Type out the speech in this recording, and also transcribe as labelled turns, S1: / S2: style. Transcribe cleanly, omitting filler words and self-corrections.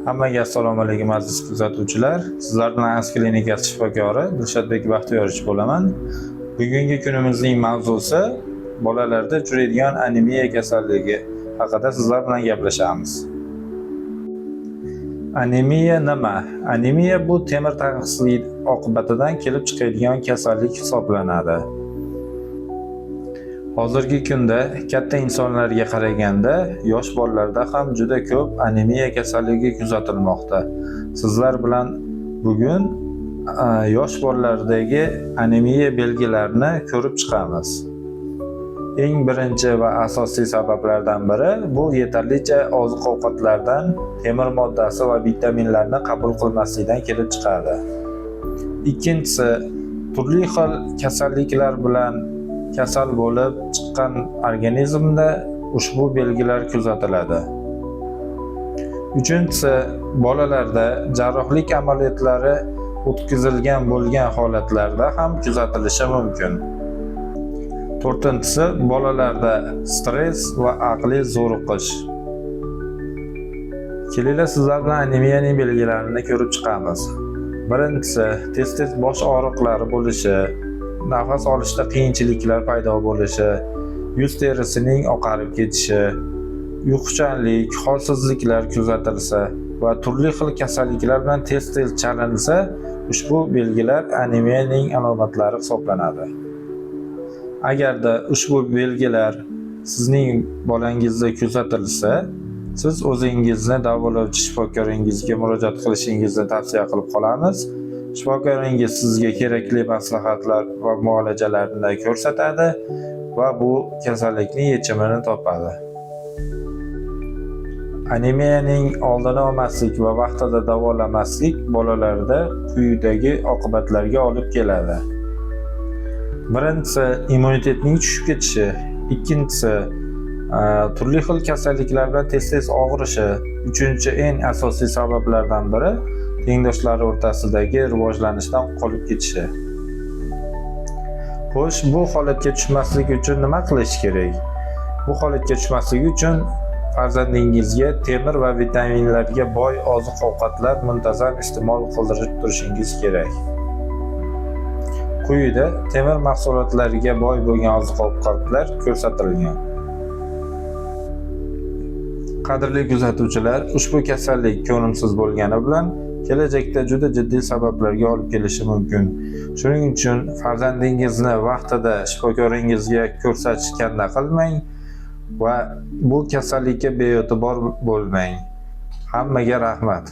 S1: Hammaga assalomu alaykum, aziz kuzatuvchilar. Sizlar bilan AS klinikasi shifokori Dilshodbek Baxtiyorovich bo'laman. Bugungi kunimizning mavzusi bolalarda uchraydigan anemiya kasalligi haqida sizlar bilan gaplashamiz. Anemiya nima? Anemiya bu temir tanqisligi oqibatidan kelib chiqadigan kasallik hisoblanadi. Hozirgi kunda katta insonlarga qaraganda yosh bolalarda ham juda ko'p anemiya kasalligi kuzatilmoqda. Sizlar bilan bugun yosh bolalardagi anemiya belgilarini ko'rib chiqamiz. Eng birinchi va asosiy sabablardan biri bu yetarlicha oziq-ovqatlardan temir moddasi va vitaminlarni qabul qilmaslikdan kelib chiqadi. Ikkinchisi, turli xil kasalliklar bilan kasal bo'lib chiqqan organizmda ushbu belgilar kuzatiladi. Uchinchisi, bolalarda jarrohlik amaliyotlari o'tkazilgan bo'lgan holatlarda ham kuzatilishi mumkin. To'rtinchisi, bolalarda stress va aqliy zo'riqish. Kelinglar, sizlar bilan anemiyaning belgilarini ko'rib chiqamiz. Birinchisi, tez-tez bosh og'riqlari bo'lishi, nafas olishda qiyinchiliklar paydo bo'lishi, yuz terisining oqarib ketishi, uyquchanlik, holsizliklar kuzatilsa va turli xil kasalliklar bilan tez-tez chalinsa, ushbu belgilar anemiyaning alomatlari hisoblanadi. Agarda ushbu belgilar sizning bolangizda kuzatilsa, siz o'zingizni davolovchi shifokoringizga murojaat qilishingizni tavsiya qilib qolamiz. Shifokoringiz sizga kerakli maslahatlar va muolajalarni ko'rsatadi va bu kasallikning yechimini topadi. Anemiyaning oldini olmaslik va vaqtida davolamaslik bolalarda quyidagi oqibatlarga olib keladi. Birinchisi, immunitetning tushib ketishi. Ikkinchisi, turli xil kasalliklar bilan tez-tez og'rishi. Uchinchi, eng asosiy sabablardan biri tengdoshlari o'rtasidagi rivojlanishdan qolib ketishi. Xo'sh, bu holatga tushmaslik uchun nima qilish kerak? Bu holatga tushmaslik uchun farzandingizga temir va vitaminlarga boy oziq-ovqatlar muntazam iste'mol qildirib turishingiz kerak. Quyida temir mahsulotlariga boy bo'lgan oziq-ovqatlar ko'rsatilgan. Qadrli kuzatuvchilar, ushbu kasallik ko'rimsiz bo'lgani bilan kelajakda juda jiddiy sabablarga olib kelishi mumkin. Shuning uchun farzandingizni vaqtida shifokoringizga ko'rsatishganda qilmang va bu kasallikka bee'tibor bo'lmang. Hammaga rahmat.